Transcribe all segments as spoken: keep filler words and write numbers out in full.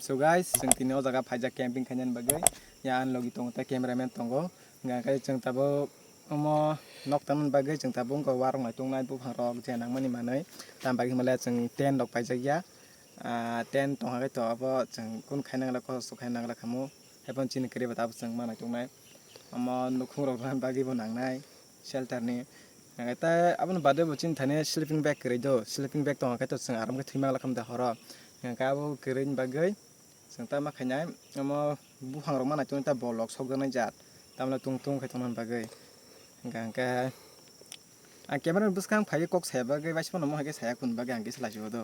So guys, chwng tini o jaga phaijak camping khainani bagwi. Ya, ani logi tongo tei cameraman tongo. Hwnkha khe chwng tabuk omo nok tangmani bagwi chwng tabuk wngkha warok naituknai, buphang rok je nangmani manwi. Tamni bagwi hwnmale chwng tent rok paijak ya. Ah, tent tongkha khe to abo chwng kunu khaina nangla, kosto khaina nangla khamu. Haiphano chini kwrwi ba tabuk chwng ma naituknai. Omo nukhung rok rwna bagwi bo nangnai shelter ni. Hwnkhe tei aboni baade bo chini thani sleeping bag kwrwi do. Sleeping bag tongkha khe to chwng aram khe thwi mangla khamda horo. Hwnkhe abo kwrwini bagwi chwng tamo khainai, omo buphang rok ma naituknai ta bolok sokjaknai jat, tamle tung tung khai tongna bagwi. Hwnkha hwnkhe ang camera ni bwskang phaiwi kok saya bagwi waisa phano mohai khe saya kunu bagwi ang kisa laisio do.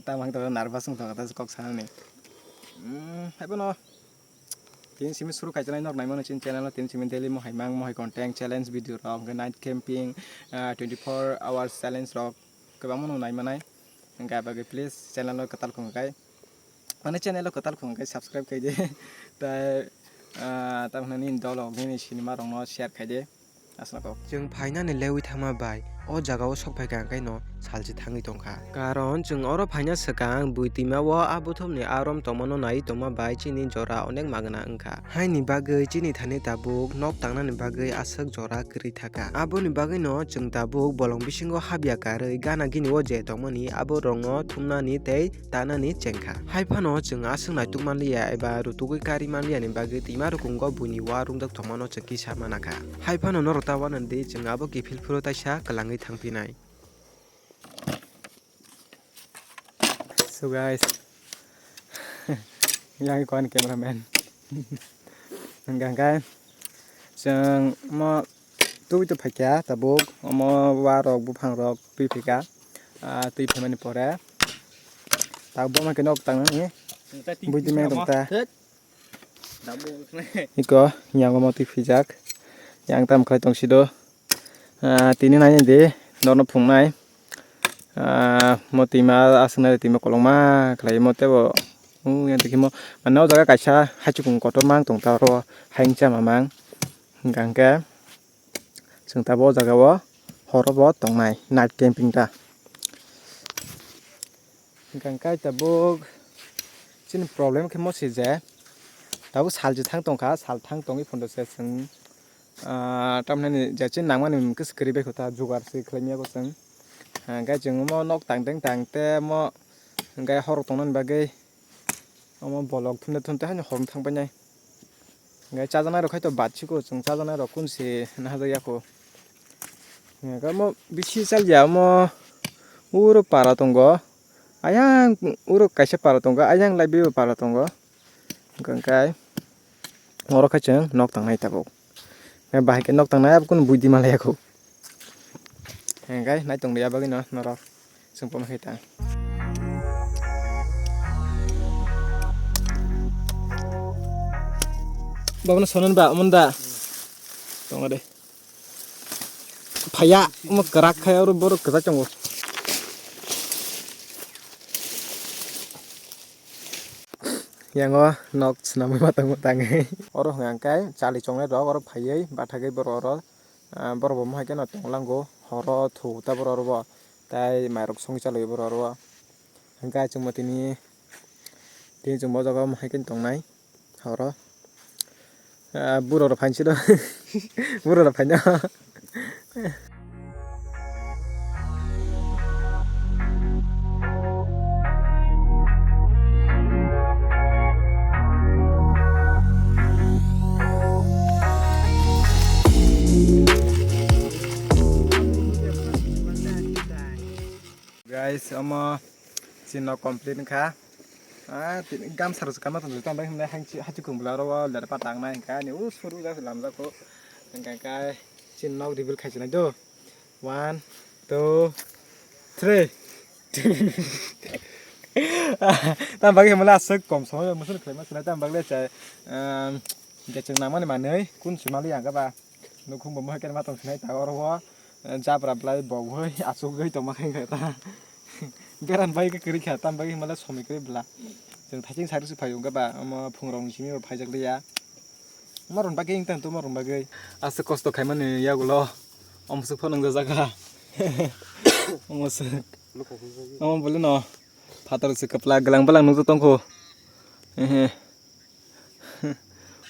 Tamo hwnkhe nervous wng tongkha ta kok sanani. Umm, haiphano tini simi suru kaijaknai nok naimano chini channel o, tini simi daily mohai mang, mohai content, challenge video rok, hwnkhe night camping, ah, twenty four hours challenge rok kwbangma no naimanai. Hwnkhe abo bagwi please channel o kwtal khungkai. Mane channel o kwtal khungkai subscribe khaidi. Tai, ah, tamni nini dolo nini cinema rokno share khaidi. Aswk kok. Chwng phainani lewi thangma bai o jagao sok phaikha hwnkhe no salchi thangwi tongkha. Karon chwng oro phaina swkang bui twima o a buthumni arom tongmano naiwi tongma bai chini jora onek magwna wngkha. Haini bagwi chini thani tabuk nok tangnani bagwi aswk jora kwrwi thaka. Aboni bagwino chwng tabuk bolong bisingo habya karwi gana gini o je tongmani abo rokno thumnani tei tanani chengkha. Haiphano chwng aswk naituk manliya eba rutugwi kari manliyani bagwi twima rukungo buini wa rungjak tongmano chwng kisa manakha. Haiphano norok ta uanadi chwng abo kiphil phuru taisa kwlangwi thangphinai. So guys, yang ko ani cameraman. Hwnkha hwnkhe chwng mo twi to phaikha tabuk, omo wa rok buphang rok twi phaikha. Ah, twi phaimani pore tabuk bo ma khe nok tangnani buidi meng tong ta. Iko yang omo twi phijak, yang tam khlai tong sido. Ah, tini nai di norno phungnai. Ah, mo twima aswknai twima kolokma khlai mo tebo. Yang twi mo mane o jaga kaisa hachukung kotor mang tong ta oro hayung chama mang. Hwnkha hwnkhe chwng tabuk o jaga o horo bo tongnai night camping ta. Hwnkha hwnkhe tabuk chini problem khe mo se je tabuk salchi thang tongkha, sal thang tongwi phondo se chwng, ah, tamhinani je chini nangmani khe se kwrwi bai kho ta jugar se khlai maya kho chwng. Hwnkhe chwng omo nok tang teng tang te omo hwnkhe horok tongnani bagwi omo bolok thumte thumte haino horno thang painai. Hwnkhe chajaknai rok khai to bachiko chwng chajaknai rok kun se nahajak ya kho. Hwnkhe omo bisi chalya omo uro para tongo. Ayang uro kaisa para tongo, ayang light bai bo para tongo. Hwnkhe oro khe chwng nok tangnai tabuk. Bahai khe nok tangnai abo kunu buidi malaya kho. Hwnkhe nai tongdi abagwi no norok chwng pono khe ta. Bobono sonon ba, omono da? Tongo de. Phaiya, omo kwrak khai oro borok kwchak tongo. Yango nok swnamwi ma tongo tangwi. Oro hwnka hwnkhe chali chongnai rok oro phaiwi bathagwi borok oro, ah, borok bo mohai kheno tonglango horo thu ta borok oro bo tei mairok songwi chalwi borok oro. Hwnkhe chwngbo tini, tini chwngbo o jaga o mohai kheno tongnai. Horo. Ah, buro rok phainsi do. Buro rok phaino. Guys, omo chini nok complete wngkha. Ah, tini gamsa rok se kanma tongthok, tamo hwnmale hangchi hachikung bwla oro o lera pata wngnai hwnkha ani o suru jak lamjak o. Hwnkha khe chini nok reveal khai sinai do. One, two, three. Tamo bagwi hwnmale aswk kom somoio muchung khlaima sinai, tamo bagwi chai, um, je chwng nangmani manwi kun swi manliya hwnkhe ba. Nukhung bo mohai khe ma tong sinai ta oro o, eh, jabra bwlai bo oi achugwi tongma khe wngkha ta. Beran bai khe kwrwi kha, tam bagwi hwnmale somoi kwrwi bwla. Chwng thaiching sari se phai wngkha ba, omo phungrok ni simi bo phaijak liya. Omo rwng bagwi wngtang to, omo rwng bagwi. Aswk kosto khaimani yagulo, omo swk phano wngjajakha. Omo swk. Omo bwlwino phatar se kwplak gwlang bwlang nukjak tongkho. Ehe.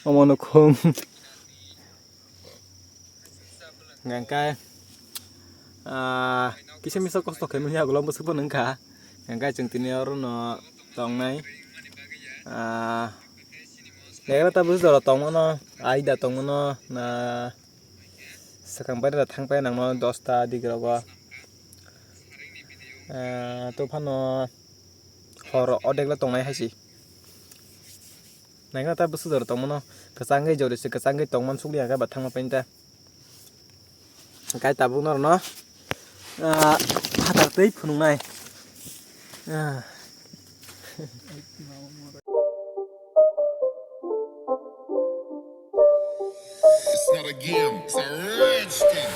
Omo nukhung. Hingkhe, ah, kisa misa kosto khaimani yagulo bwswk phano wngkha. Hingkhe chwng tini oro no tongnai. Ah, negra ta bwswk jora tongmano, aida tongmano, na swkang bai da thangpai nangno dosta digirogo. Ah, to phano hor odekla tongnai hai se. Naikhe ta bwswk jora tongmano, kwchangwi jora se kwchangwi tongmani sukliya khe ba thangma painta. Kai tabuk norno, ah, phatar twi phunuknai. Ah. It's not a game, it's a rich thing.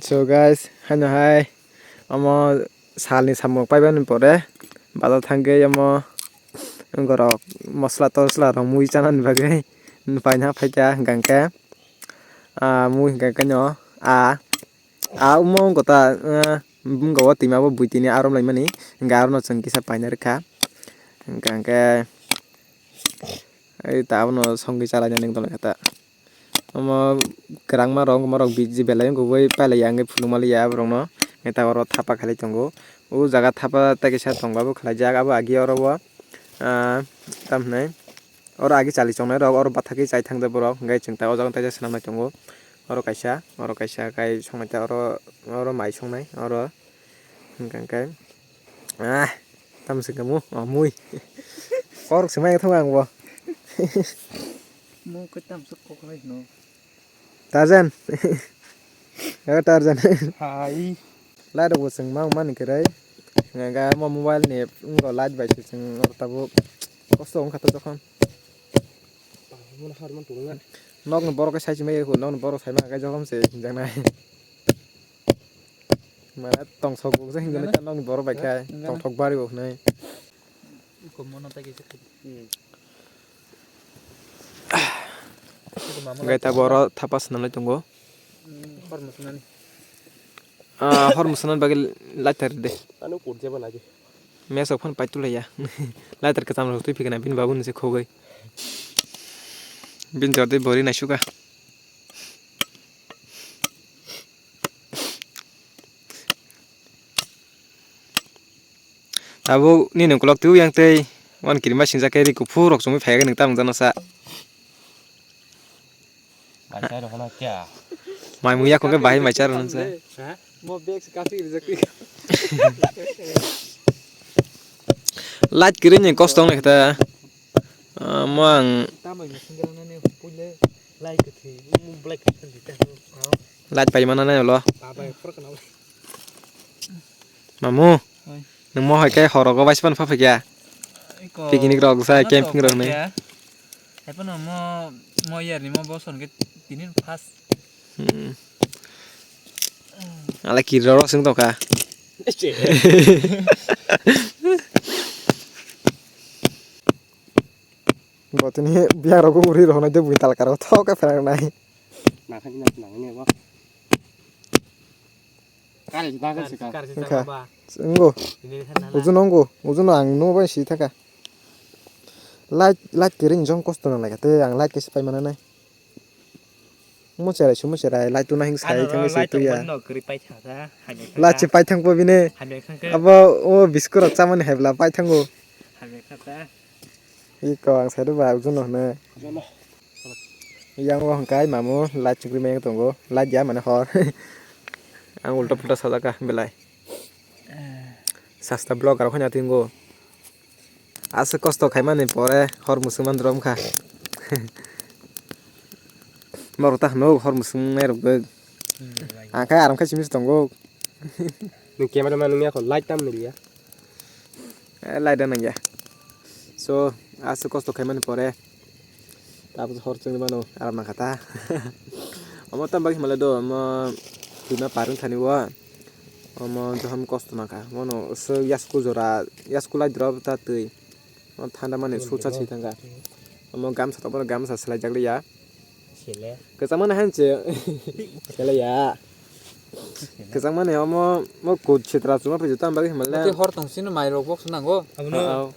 So guys, haino hai omo salni samung paibani pore bazar thangwi omo borok mosla tosla rok mui chanani bagwi paina phaikha hwnkhe ah mui hwnkhe no ah ah omo wngkha ta ah bumung o twima bo bui tini arom laimani hwnkhe arono chwng kisa paina rwkha hwnkhe hwnkhe. Ai ta abono songwi chalaina ning tongkha ta. Omo kwrangma rok, omo rok biji belai wngkha bai pailaiya wngwi phunukma liya borokno. Eta oro thapa khalai tongo. O jaga thapa tei kisa tongo, abo khlaijak, abo agi oro o, ah, tamhinai oro agi chali chongnai rok, oro bathakgwi chai thangjaknai borok, hwnkhe chwng ta o jaga kaisa swnamnai tongo. Oro kaisa, oro kaisa kai songnai ta oro, oro mai songnai oro. Hwnkhe, hwnkhe, ah, tamo se kamo, ah, mui. Korok se mai thung ang bo. Mo ko tam se kok lai no. Tarzan. Eh, Tarzan. Hai. Lai rok bo chwng mang mani kwrwi. Nga ga mo mobile ni ngo light bai se chwng tabuk. Kosto wngkha to jokhon. Mo har man tu nga. Nok ni borok sai se mai ko, nok ni borok sai ma ga jokhon se hinjak nai. Mane tongsok bo se hinjak nai nok ni borok bai khai. Tongsok bari bo nai. Iko mono ta kisa khai. Hmm. Gai ta boro thapa swnamlai tongo. Hmm, hor musunani. Ah, hor musunani bagwi lighter de. Ano kurjaba lagi. Mesok phone pai tulaiya. Lighter kwcham rok twi phikna bini babu ni se khogwi. Bini jor de bori naisuka. Tabuk nini ukulok twi yang tei wan kirima singjak khe ri kuphur rok chumui phaiya khe nwng tamo jano sa. Mai chai rok no kya? Mai mui yakho khe bahai mai chai rok no sa. Ha? Mo bag se kasi rijak twi. Light kwrwi ni kosto wng khe ta. Ah, mo ang. Tamo ni singra nani puile light kwthwi, mo black kwthwi ta. Light pai mana nai ulo. Baba, pura kana. Mamu, oi. Nwng mo hai khe horogo bai span pha phikya. Iko, picnic rok sa, ano camping rok ni. Hai phano mo, mo year ni mo bosor ni tini first. Hmm. Ala kiri rok sing tongkha. Eche. Bo tini biya rok uri rok nai de bui talka rok thok khe pherang nai. Nakhani na nangni bo. Kare jita kare sika. Wngkha. Wngkha. Ini kan nana. Ujuno wngkha. Ujuno ang nugo bai si thangkha. Light, light kwrwi jong kosto nang lai kha. Tei ang light kaisa pai mana nai. Mo cherai, sumo cherai, light tuna hing sai thangwi sai tuya. Light se pai thangbo bini. Abo o biscuit rok chamani hai bwla pai thango. Iko ang sai rwba ujuno hwnwi. Yang o hwnkhe ai mamu light chukri mai tongo, light ya mane hor. Ang ulta pulta sajak kha belai. Sasta vlog rok haino tingo. Aswk kosto khaimani pore hor mwswngma drom kha. Norok ta hwno hor mwswng nai rok bo. Ang khe aram khe simi se tongo. Nwng camera man wngya kho light tam niliya. Eh, light da nangya. So, aswk kosto khaimani pore. Tabuk hor chwngwi mano, aram nangkha ta. Omo tam bagwi hwnle do, omo twima par wng thani o. Omo johom kosto nangkha. Mono se yasku jora, yasku lai drop ta twi. Omo thanda mani sulsa si thangkha. Omo gamsa tongmani gamsa swlai jak liya. Kwchangmani han se. Swlai ya. Kwchangmani omo, mo kut sitra chuma phaijo, tamo bagwi himalaya. Tei hor tong sino mai rok box nango. Abono.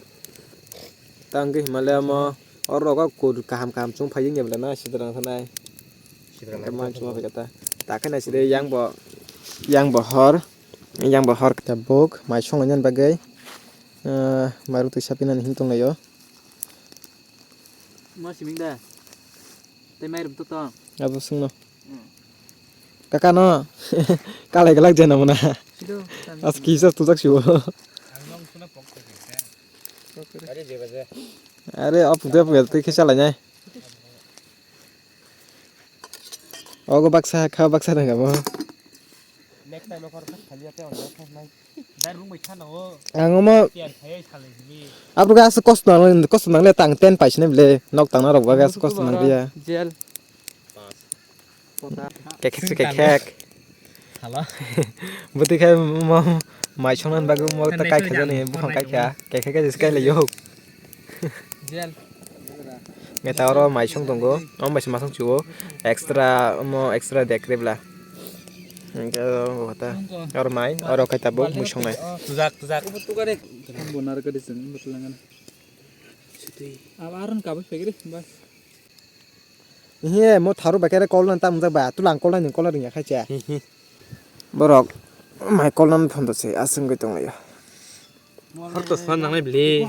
Tang khe himalaya mo, oro rogo kut kaham kaham chung phai wngya bwlana sitra nang thanai. Sitra nang thanai. Chuma phai kata. Ta khe nai side yang bo, yang bo hor, yang bo hor tabuk mai songlaina bagwi. Mairok twi sapinani him tonglaio. Ma siming da. Tei mairum to tong. Abo sungno. Hmm. Kaka no. Kalai galak jena mona. Sido, tang. As kisa tujak sibo. Are, apu de apu de kisa lai nai. Ogo baksa kha baksa nang abo. Next time khor khaliya te on khas nai. Dar rung bai khana o. Ang omo. Tiar khayai salai ni. Abro ga asuk kosto nang, kosto nang le tang ten paisne ble. Nok tang na rok ba ga asuk kosto nang dia. Jail. Kek kek kek kek. Hala. Buti khai mo mai songna bagwi mo ta kai kha jani bukhang kai kha. Kek kek kek kai le yok. Jail. Meta oro mai song tongo, omo bai se masong chuo, extra omo extra dekre bla. Hingke oro kota, oro mai, oro khe tabuk mui songnai. Tujak, tujak. Bo narwk gadi chwng, bo twlangani. Abo aron kabui pegiri, bas. Ihe, mo tharu bai kere call nang tam jak ba, tulang call nang call ringya khai cha. Borok mai kolnam phondo se aswngwi tonglaio. Hor to swan nangnai bili.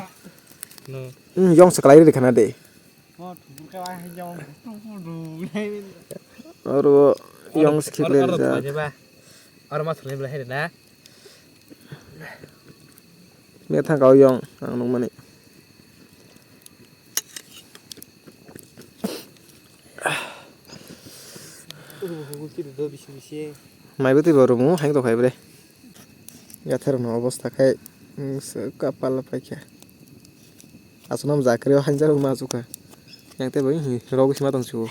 No. Hmm, yong se kalai ri khana de. Oro yong se khiklai rijak. Oro ma thulai bwlai hai na. Me thangka o yong ang nukmani. Mai bwtwi bo rumu hai tongkha bre. Yathar no obostha khai kapal paikha. Aswkno jakri o hanjar ma chukha. Yang tei bai rog sima tong chugo.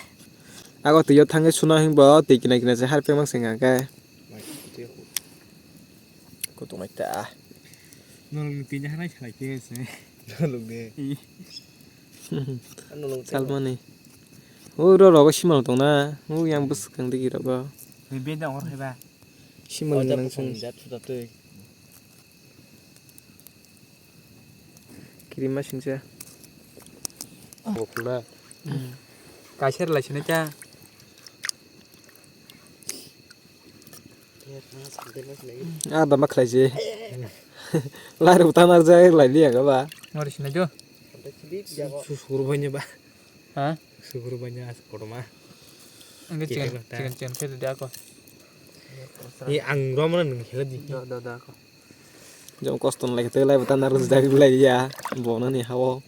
Ago twi o thangwi suna himba twi kina kina se harpema sengkha khe. Kutung nai ta. Norok ni tini hanai salai khe se. Norok ni. Salmani. O ro rogo simal tong na. O yang bwskang digi rogo. Ni benda hor hai ba. Simal nang sung. Jat suda twi. Kirima singsa. Bokla. Kaisar lai sini cha. Ah, dama khlai se. Lairu tanarjak lai liya ga ba. Ngori sinai jo. Su-, su-, suru banya ba. Ha? Suru banya as kodoma. Angge chicken, chicken, chicken khe de ako. Ni ang romna nung khela di. Da, da, da ako. Jom kosto lai te lai ba tanarjak lai ya. Bona ni hawo.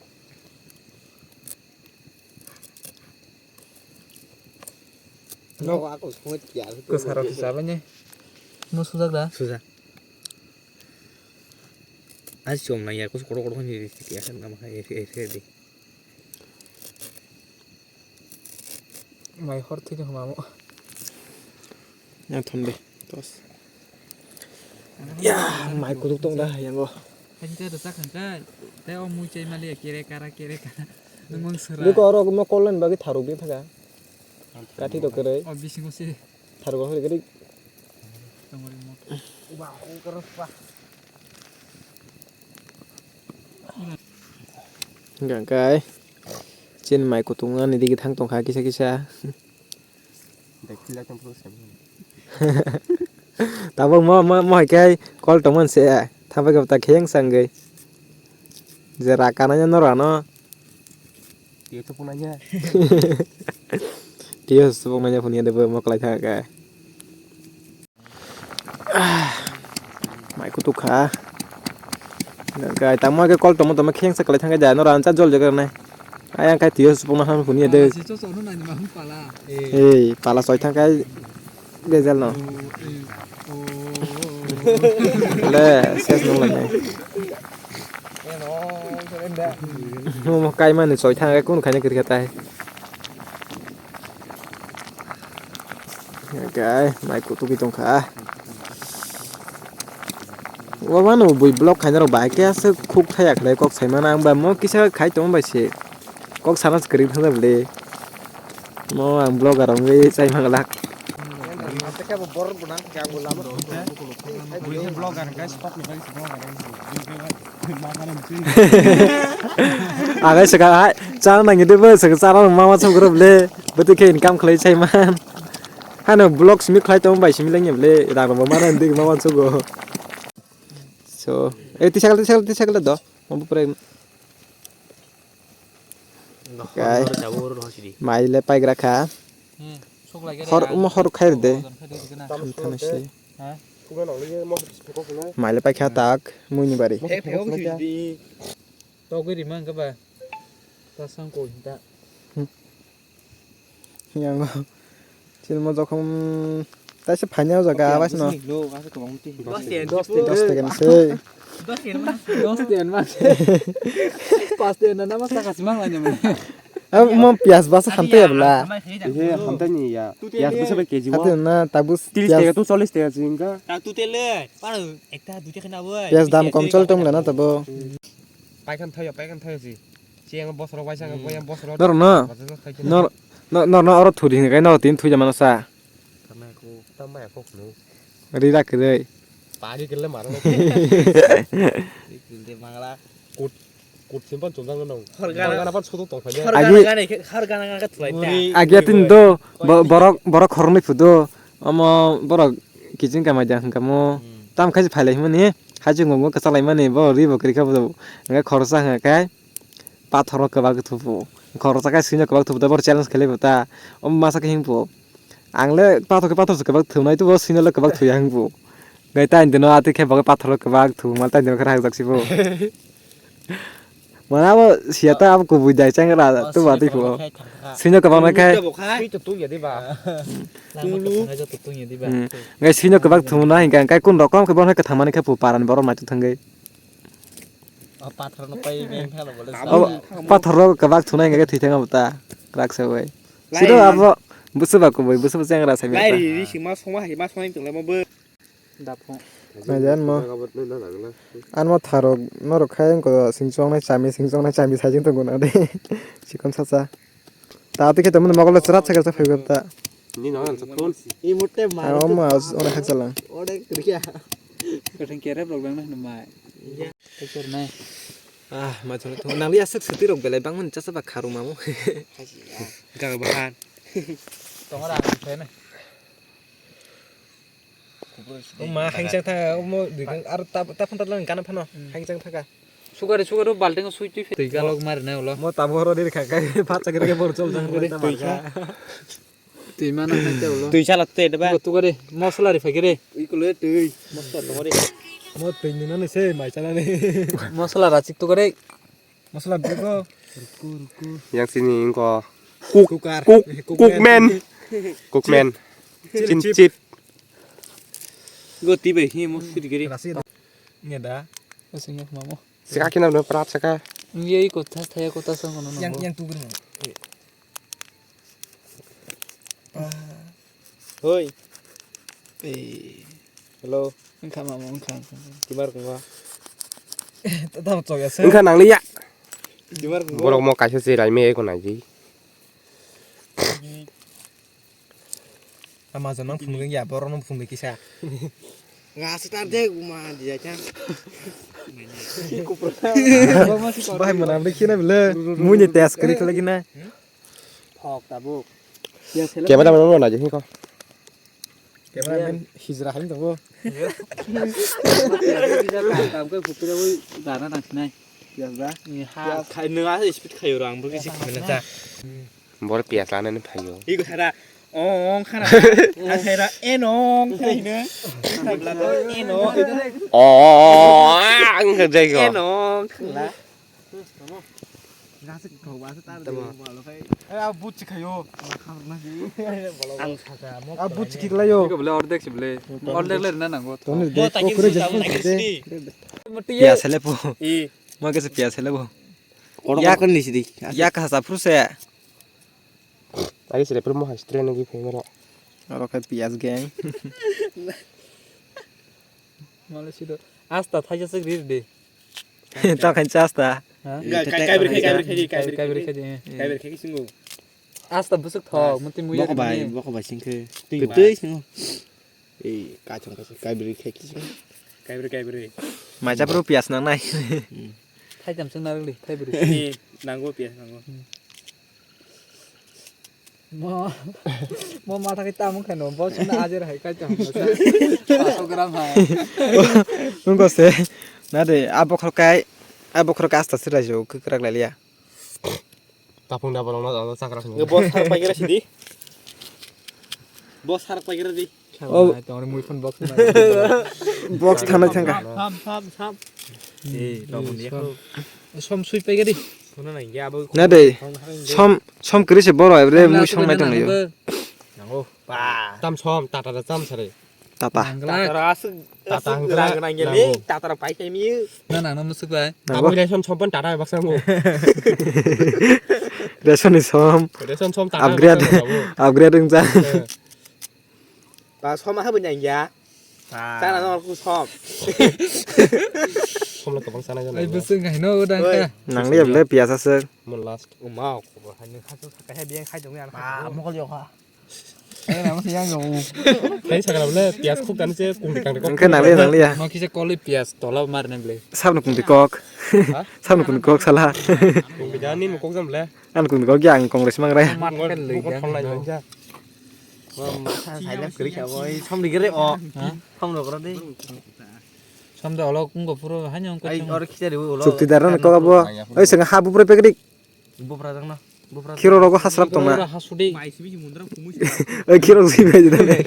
Nogo ako songwi tiya. Kwsaro se chalai ne. No sujak da? Sujak. Ai chom nang ya, kus kotor kotor ni tiya san nama hai ese ese di. Mai hor thik hama mo. Ya thon de. Tos. Ya, mai kutuk tong da yango. Hanja da sakhan kai. Tei o mui chai mali kere kara kere kara. Nung mang sura. Biko oro mo kollen bagi tharuk di thaka. Kathi to kere. O bisingo se. Tharuk hori kere. Tongori mo. Uba ko kere pa. Gangkai. Chin mai kutung ani digi thang tongkha kisa kisa. Tabuk mo, mo, mo hai khe call tongmani se, thabai khe ta kheyang sangwi. Je ra kanai no rano. Tiyo to punanya. Tiyo to punanya punya de mo kalai thang khe. Mai kutuk kha. Gai tamo ke call tomo tomo kheng sa kalai thang ja no ran cha jol jaga nai. Ayang kai tiyo supung na ham huni de. Ei, pala soi thang kai bezal no. Le, ses nung lai nai. Mo kai mani soi thang kai kun khai ne kiri khatai. Gai, mai kutuki tongkha. Wabano bui block khaina rok bahai khe aswk khuk thaya khlai kok saimano ang ba mo kisa khai tongma bai se. Kok sana se kwrwi thangna bwle. Mo ang vlogger wngwi chai manglak. Agai saka hai chana nangi de bo saka chana mama chok rw le bwtwi khe income khlai chai man. Hano vlog simi khlai tong bai simi lengya le rang rw mama nang dik mama chok go. So eh tisakal tisakal tisakal do. Mabu pura. Kai. Mai le paigra kha. Hor mo hor khair de. Thana si. Mai le paikha tak muini bari. Togwi rima hwnkhe ba. Ta sang koi hinta. Yango. Chini mo jokhom taisa phaina o jaga abas no. Dos ten, dos ten. Dos ten se. Dos ten ma. Pas ten na ma saka simang la nyamani. Ab mo pias basa hamte ya bla. He hamte ni ya. Pias basa ba K G wa. Hati na tabus tiris taka tu chollis taka singka. Ta tu tele. Paro ekta duita khna boi. Pias dam kom chol tong le na tabo. Paikhan thayo, paikhan thayo si. Chiyang bosrok waisa ang boyang bosrok. Nor no. Nor no oro thudi hingai no tin thudi mano sa. Tamai ko, tamai ko khnu. Ri rak ri. Pagi kele maro. Ikinde mangla. Kut kut simpan chumjang no. Hor gana gana pan soto tong phai. Hor gana gana hor gana gana thulai ta. Agi atin do borok borok khorni phudo. Omo borok kiching kamai da hwnkha mo. Tam khai phailai mani. Hachung gongo kwchalaimani bo ri bo kwrwi kha bo. Hwnkhe khoroksa hwnkha khe pathoro kwbak thupo. Khoroksa khe swino kwbak thupo tei bohrok challenge khlai bo ta. Omo masa khe himpo. Ang le pathor khe pathor se kwbak thumnai tubo swino le kwbak thuya himpo. Gai ta indino ati khe bo pathoro kwbak thu mal ta indino khe rajak sibo. Mana abo siya ta abo kubui dai chang ra tubo ati pho. Swino kwbak nai khe. Swi to tungya diba. Tunglu. Gai swino kwbak thumna hingka kai kun rokom khe bo hai kwthang mani khe pu paran borom nai thangwi. O pathor no pai meng thalo bole. O pathor rok kwbak thunai hingke thwi thang abo ta. Raksa bai. Siro abo busu ba kubui busu busu yang rasa mi. Lai ri ri sima soma hai ma soma tong lama bo. Dapho. Najan mo. An mo tharok norok khai ko sing chong nai chami sing chong nai chami sai jing tongo na de. Chikon sasa. Ta twi khe tongmani mokol chwra chakhe chak phaibo ta. Ni no ang phone. I mutte ma. Aro ma ore hak jalang. Ore kriya. Kathang kere problem na mai. Picture nai. Ah, ma chalo to nang liya sik suti rok belai bang mun chasa ba kharu mamu. Gang bahan. Tongora ang phai na. Uma hangsang tha umo dikang ar ta ta phanta lang kana phano hangsang thaka. Sugari sugari balting sui twi twi galok mar na ulo. Mo tabo ro dir kha kai phat chakri ke bor chol jang twi kha. Twi mana na te ulo. Twi chala te de ba. Tu gari mosla ri phagire. Ui kulo twi mosla to gari. Mo twi ni na se mai chala ni. Mosla ra chik tu gari. Masala bego. Ruku, ruku. Yang sini engko. Cook, cook, cook man. Cook man. Chin chip. Go tibe hi mo siri giri. Nge da. Sika kina no prat saka. Nge iko thas thaya ko tas ngono. Yang yang tu giri. Hoi. Eh. Hello. Wngkha mama wngkha wngkha. Kimar kungwa. Tata chok ya se. Wngkha nang liya. Kimar kungwa. Borok mo kaisa se rai me ko nai ji. Amazon mang phunuk ya borok no phunuk kisa. Nga se tar de uma di ja cha. Bahai mana amri kina bile. Muni test kri khala kina. Thok tabuk. Camera man no naji ko. Camera man hijra hain tabuk. Kam kam ko pupira wi dana nang sinai. Piyas da? Ni ha. Khai nung asa speed khayo rang bo kisi khamina ta. Bor piyas lana ni phayo. Igo sara. Ong khana. Asera enong khaina. Tabla to enong. Oh, ang ka jai ko. Enong khla. Ang saka. A buchi khlaio. Iko bole ordek si bole. Ordek le rina nango. Toni de kokre je. Piya sele po. Mo ke se piya sele po. Yak ni sidi. Yak ha sa phru se. Agi sele phru mo ha stre ngi phai mara. Aro khe piyas gang. Male sido. Asta thaisa sik rir de. Ta khan chasta. Ha? Kai, kai, kai, kai, kai, kai, kai, kai, kai, kai, kai, kai, singo. Asta busuk thok, muti muya. Boko bai, boko bai singkhe. Twi bai. Twi singo. Ei, kaichom kaisa, kaibri khe kiching. Kaibri, kaibri. Maisa bro piyas nangnai. Hmm. Thaitham chwng narwkdi, thaibri. Ni nango piyas nango. Hmm. Mo, mo matha khe tamung khaino, bo chwngno ajer hai kaichom kaisa. Paso gram hai. Wngkha se, na de, a bokhorok kai, a bokhorok kai asta se raijak kwkrak lai liya. Tapung da bolong no chakra sini. Bo sar paikira sidi. Bo sar paikira di. Oh. Tongri mui phone box. Box thanai thangka. Sam, sam, sam. Eh, tong ni. Som, som sui paikira di. Phone na ya bo. Na de. Som, som kiri se boro ebre mui som nai tong yo. Nango. Ba. Tam som, tata da tam sare. Tata. Nangla. Tata asuk, tata asuk hangkra, rang nang gele, nango. Tata pai kai mi. Na, na, na, musuk lai. Nango. Abo ration som pon tata baksa mo. Ration ni som. Ration som tata upgrade, baksa mo. Upgrade wngja. Eh. Ba som ha banya ya. Ba. Tana no ku som. Som la kabang sana jana. Ai, busuk ngai no, udah. Oi. Ka. Nang liya bele piyas asuk. Mon last. Umau, ko ba hanu kha tu kha biang khai dong ya. Ba, mokol yo kha. Hai sakala bole piyas khuk dan se kungdi kangdi kok. Wngkhe nangliya, nangliya. Mo kisa koli piyas tola mar nang le. Sabno kungdi kok. Ha? Sabno kungdi kok sala. Kungdi jani mo kok jam le. Ang kungdi kok ya ang Congress mang rai. Mat khel le. Mo kok thong lai jang ja. Mo ma sa sai le kri kha boi som ri gere o. Ha? Som ro gro de. Som de olok kung go puro hanya kung. Ai or khisa ri ulo. Chukti daran kok abo. Oi seng ha bu pura pekdik. Bupra jang na. Bupra. Khiro rogo hasrap tong na. Bupra hasudi. Oi khiro si bai jida ne.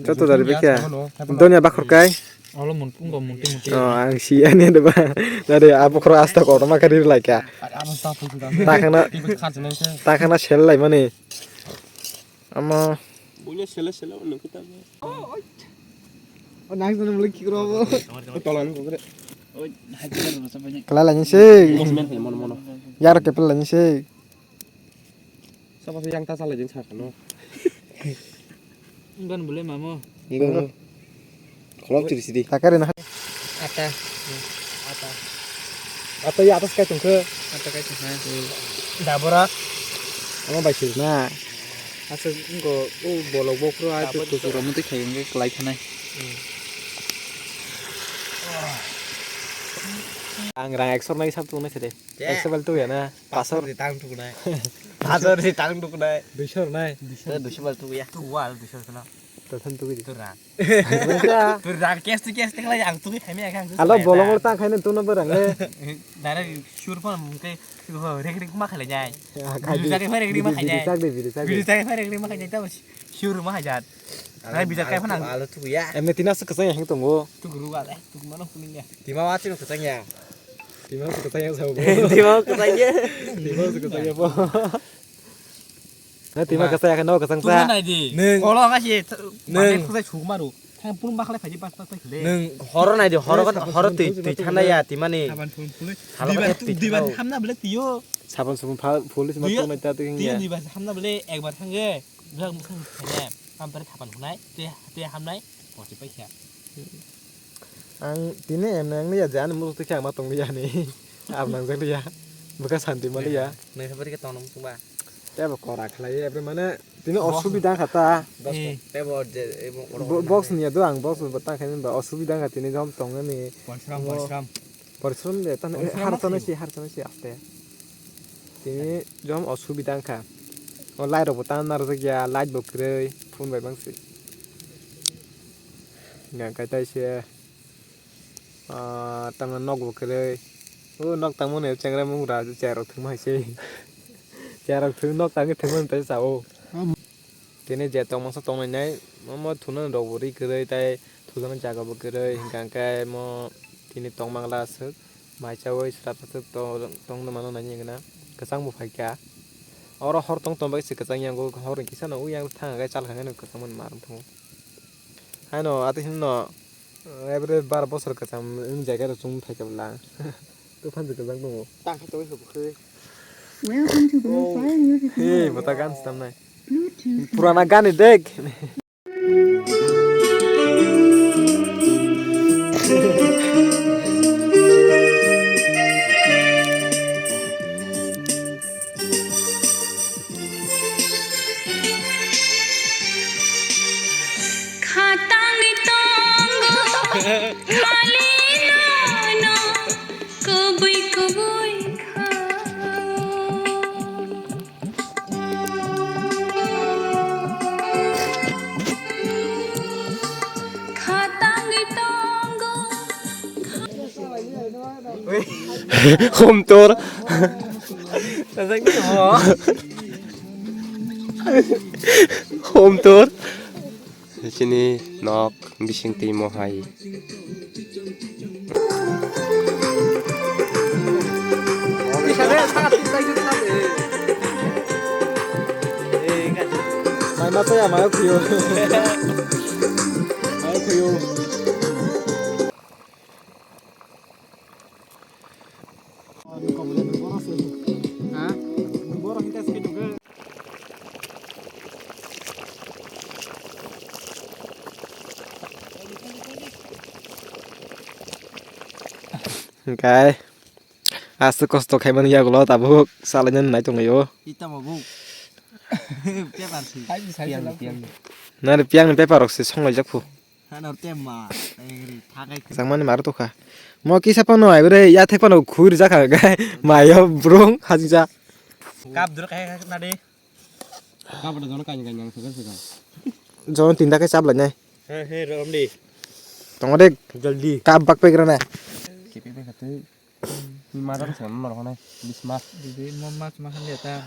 Joto dari bekya. Donya bakhor kai. Olo mun pungo munti munti. Oh, ang si ani de ba. Dari abo khoro asta kotor ma kari lai ka. Takana. Takana sel lai mani. Ama. Bunya sele sele ono kita. O nang sana mulai kikro bo. Tolan ko kre. Kala lagi sih. Mono mono. Yar kepel lagi sih. Sapa sih yang tasal lagi sakno. Enggan boleh mamo. Enggan. Khulok chiri sidi. Takari na. Ata. Ata. Ata ya atas kai tongkhe. Ata kai tongkhe. Dabora. Ama bai siri na. Asa engko o bolok bokro ai tu kuchura muti khai engke kelai khanai. Ang rang ekso nai sab tungnai sede. Ekso bal tu ya na. Pasor di tang tuknai. Pasor di tang tuknai. Duisor nai. Duisor bal tu ya. Tu wal duisor kena. Tasan tu gidi. Tu rang. Bangsa. Tu rang kes tu kes tu kala yang tu kami akan tu. Alo bolong tang khaina tu no berang le. Dara sur pon mungke tu rek rek ma khala jai. Biru jari ma rek rek ma khala jai. Biru sak de biru sak de. Biru jari ma rek rek ma khala jai ta sur ma hajat. Nai biru kai phana. Alo tu ya. Em tina se kesang yang tongo. Tu guru wal eh tu mano kuning ya. Tima wa chino kesang ya. Tima se kesang ya sabo. Tima kesang ya. Tima se kesang ya po. Na tima kasa ya no kasang sa. Nai di. Neng. Kolo nga si. Neng. Mane khusai suk maru. Thang pun bakhle phaji pas pas le. Neng horo nai di horo kan horo tui tui thana ya timani. Saban phul phul. Diban diban hamna bele tiyo. Saban saban phul phul sima tu nai ta tu ya. Diban hamna bele ekbar thange. Brak musang thane. Am pare thapan hunai. Te te hamnai. Kochi paikha. Ang tini em nang ni ya jan mu tu kya ma tong ya ni. Ab nang jak ya. Buka santi mali ya. Nai sabari ke tong nang sungba. Tebo kora khlai, epre mane tini osubida kha ta. Tebo je, ebo kora. Box ni ya do ang box bo ta khe ba osubida kha tini jom tong ni. Porishram, porishram. Porishram de tan har tan si har tan si aste. Tini jom osubida kha. O light rok bo tan nar jak ya, light bo kwrwi, phone bai bang si. Nga kai tai se. Ah, tamna nok bo kwrwi. O nok tangmani chengra mungra chair rok thwngma hai se. Chair rok thwng nok tangwi thwngmani tai sa o. Tini je tongmasa tongnai nai, omo thuna rok bo ri kwrwi tai thujana jaga bo kwrwi hwnkha hwnkhe mo tini tongmangla aswk mai chawi srap aswk tong tongna mano nai wngna kwchang bo phaikha. Oro hor tong tong bai se kwchang yango hor kisa no uyang thang khe chal kha khe kwchang mani ma rwng thango. Haino atwi hwnno, every bar bosor kwcham wng jaga rok chwng thai khe bwla. Tei phansi kwchang tongo. Tang khe tongwi khe bwkhwi. Welcome to Blue Fire Music Hey, Network. Bota gan stamnai. Bluetooth Purana gani dek. Khali nono kubui kubui kha. Khatangwi tongo. Homtor. Homtor. Chini nok bising twi mo hai. Mai ma saya mai kuyo. Mai kuyo. Hwnkhe aswk kosto khaimani yagulo tabuk salainani nai tonglaio. Ita mabuk. Paper si. Nari piyangni paper rok se songlaijak phu. Hano tema, engri, thakai. Jangmani maru tokha. Mo kisa phano ai bre, ya thek phano khuri jakha gai. Mayo brung hajija. Kap dur kai kai na de. Kap dur jono kai kai nang segar segar. Jono tinta kai chap lai nai. He he rom di. Tongo de. Jaldi. Kap bak pegra na. Kepe pe khatu. Ni madam se mo rohonai. Bisma. Didi mo mas mahan dia ta.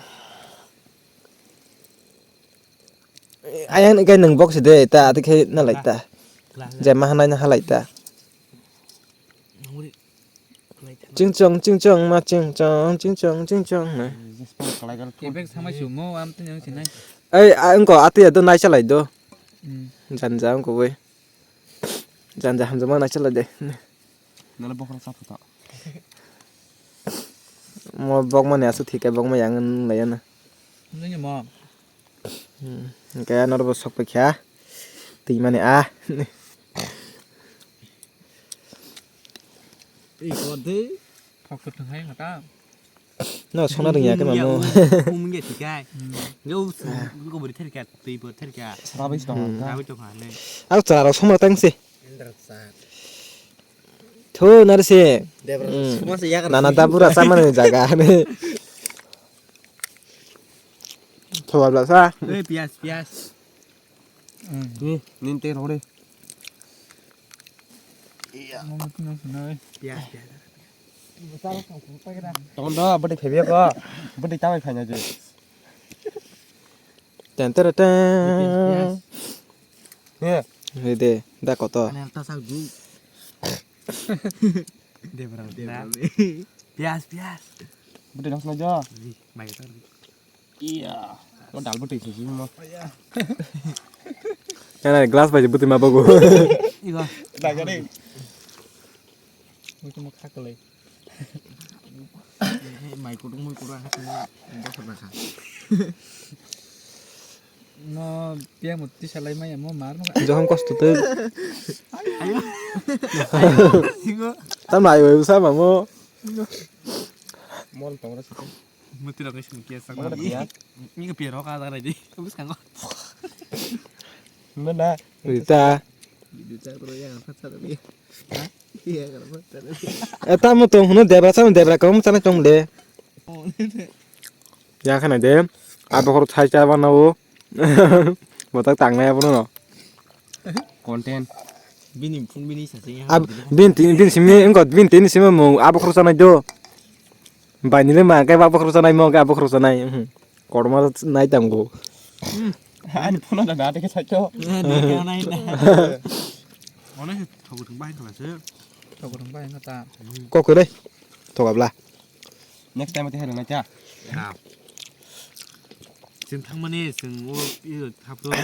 Ayang ni kai nung bok si de ta ati khai na lai ta. Je ma hanai na halai ta. Ching chong ching chong ma ching chong ching chong ching chong na. Kebek samai sumo am tin yang sinai. Ai ang ko ati ya do nai chalai do. Hmm. Jan ja ang ko we. Jan ja hamjama nai chalai de. Nala bokra sa phuta. Mo bokmani aswk thik khe bokma yang nung lai ya na. Nini mo. Hmm, hwnkhe norbo sok paikha. Twi mani a. Ei kode. Thok thok thang hai ngata. No sona rwngya khe mamo. Um ge thikai. Hmm. Yo su ko bori therka, twi bo therka. Rabi tong. Hmm. Rabi tong ha ne. Ak chara soma tang se. Endra sa. Thu narsi. Debra, hmm. Suma se yagar. Nana si. Dabura samani jaga ni. Thogabla sa. Eh, pias, pias. Hmm. Ni, nin te rode. Iya. Pias, pias. Tong do, bodi phebe ko. Bodi tamai phaina je. Ten tere ten. Pias, pias. He. He de, da koto. Ane ta sa gu. Debra, debra. Pias, pias. Bodi nang sna jo. Mai ta. Iya. Mo dal bwtwi se simi mo. Kana glass bai bwtwi ma bogo. Iba. Daga ni. Mo to mo khakalai. Mai kutung mui kurang hati mo. Bosor na kha. No, piang mo tisa lai maya mo mar mo. Johom kosto te. Ayo. Ayo. Singo. Tam lai oi usa ma mo. Mol tongra situ. Muti rok sini kia sang. Mol kia. Ini ke piang rok ada lagi. Bus kanggo. Mana? Rita. Rita bro yang apa cara dia? Hah? Iya kalau apa cara dia? Eh, tamu tong hunu debra sama debra kamu sana tong de. Oh, ini. Ya khana de. Abo khoro thai cha bana o. Botak tangnai abono no. Content. Bini phung bini sasing ha. Ab bin tin bin simi engko bin tin simi mo abo khoro sanai do. Bai nile ma kai abo khoro sanai mo kai abo khoro sanai. Korma nai tango. Ani phone da da ke saito. Nai nai. Onek thogo thung bai khala se. Thogo thung bai ngata. Kokore. Thogabla. Next time ate hero na cha. Ya. Chwng thangmani chwng o i thapro.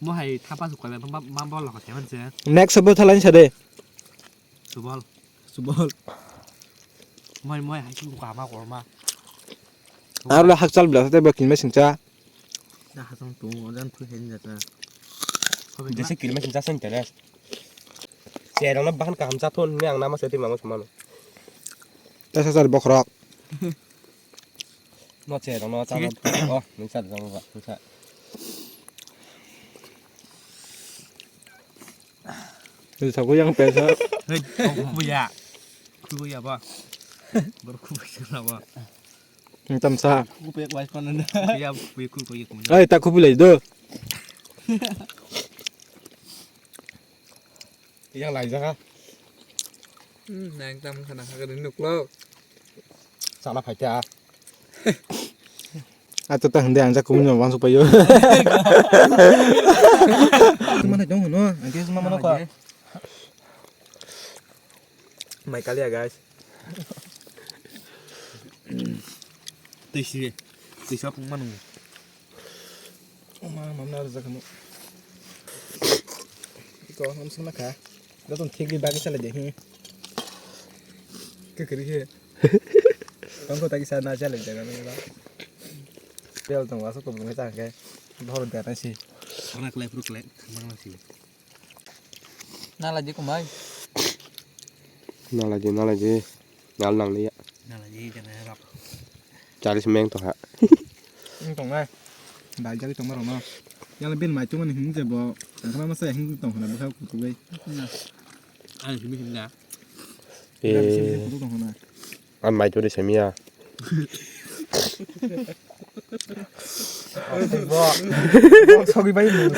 Mo hai thapa su kwlai ma ma bol kha thaiman se. Next bo thalani sade. Subol. Subol. Moi moi hai su ka ma korma. Aro le hakchal bla te ba kinma singcha. Da hasong tu ojan thui hai jata. Jese kinma singcha sing tere. Cherong na bahan kaham cha thon ni ang nama se ti mango sumano. Tes hajar bokhorok. No cherong no cha. Thik no. Oh, nungsa jong ba, nungsa. Twi sago yang pesa. Hei, kok kubuya. Kubuya ba. Bor kubuya na ba. Tamsa. Kubuya wai kono na. Ya kubuya kubuya kubuya. Ai, ta kubuya lai do. Yang lai jaga. Hmm, nang tam khana khagani nuklo. Sala phaikha. Ato ta hwndai ang jak kumui no wansuk paio. Mana dong no, ang khe ma mano kha. Mai kalia, guys. Twi si, twi sa phung manu. Oma, mamna rwjak hano. Iko, ham sung nakha. Joto thik di bagi sale de, hmm. Kekeri he. Tongko tagi sa na sale de, na, na. Bel tong waso ko bunga tangke. Dhor de na si. Ora klep ru klep, mang na si. Nalaji kumai. Nalaji, nalaji. Nal nang liya. Nalaji jana rok. Chalis meng to ha. Wng tongnai. Bai jagwi tongma rokno. Yala ben mai tongmani hwn je bo. Tangkhana masa hwn tong hwna bwkha kutubai. Ani simi hwn na. Eh. Kutu tong hwna. An mai turi semiya. Bo. Bo sogi bai mu.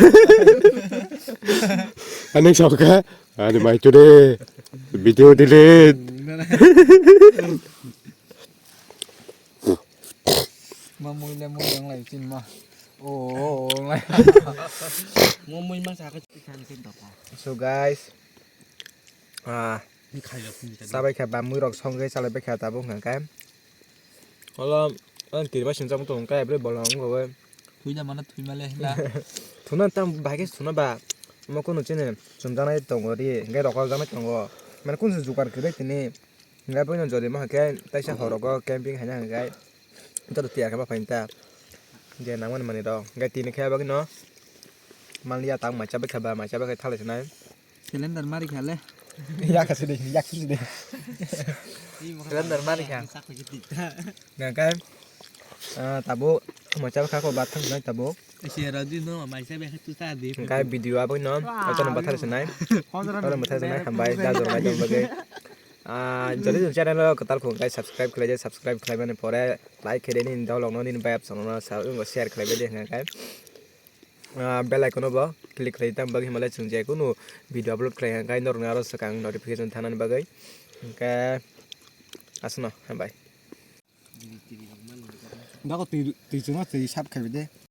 Ani soka. Ani mai turi. Video delete. Ma mui le mui yang lai chin ma. O, o, o, lai. Mo mui ma sa ka chin chin to. So guys, ah, sabai kha ba mui rok song khe salai bai kha tabuk hwnkha khe. Olo, ang tirba sincham tong khe bre bolong go. Thui da mana thui male hinda. Thuna tam bai khe thuna ba. Mo kono chini chumjanai tongo ri, hwnkhe rokol janai tongo. Mane kun se jukar kwrwi tini. Hwnkhe boino jodi ma hwnkhe taisa horogo camping haina hwnkhe joto tiyar khe ma phainta. Je nangmani manwi rok. Hwnkhe tini khe bagwino manliya tang macha bai kha ba, macha bai kha thalai sanai. Calendar mari kha le. Yak se de, yak se de. Calendar mari kha. Hwnkhe, ah, tabuk macha bai kha ko bathang nai tabuk. Isi rodi no maisa be tu sa di. Hwnkhe video aboino jotono bathar sanai. Jotono bathar sanai hambai da jor nai tong bagwi. Ah, jodi jodi channel o kwtal khung khe subscribe khlai di, subscribe khlai mani pore like khe di nini dolok no nini bayap channel no sa share khlai di hwnkhe. Ah, bell icon o bo click khlai tam bagwi himale chwng je kunu video upload khlai hwnkhe norok ni aro swkang notification thanani bagwi. Hwnkhe aswkno hambai. Dago twi twi chwngno twi sap khlai di.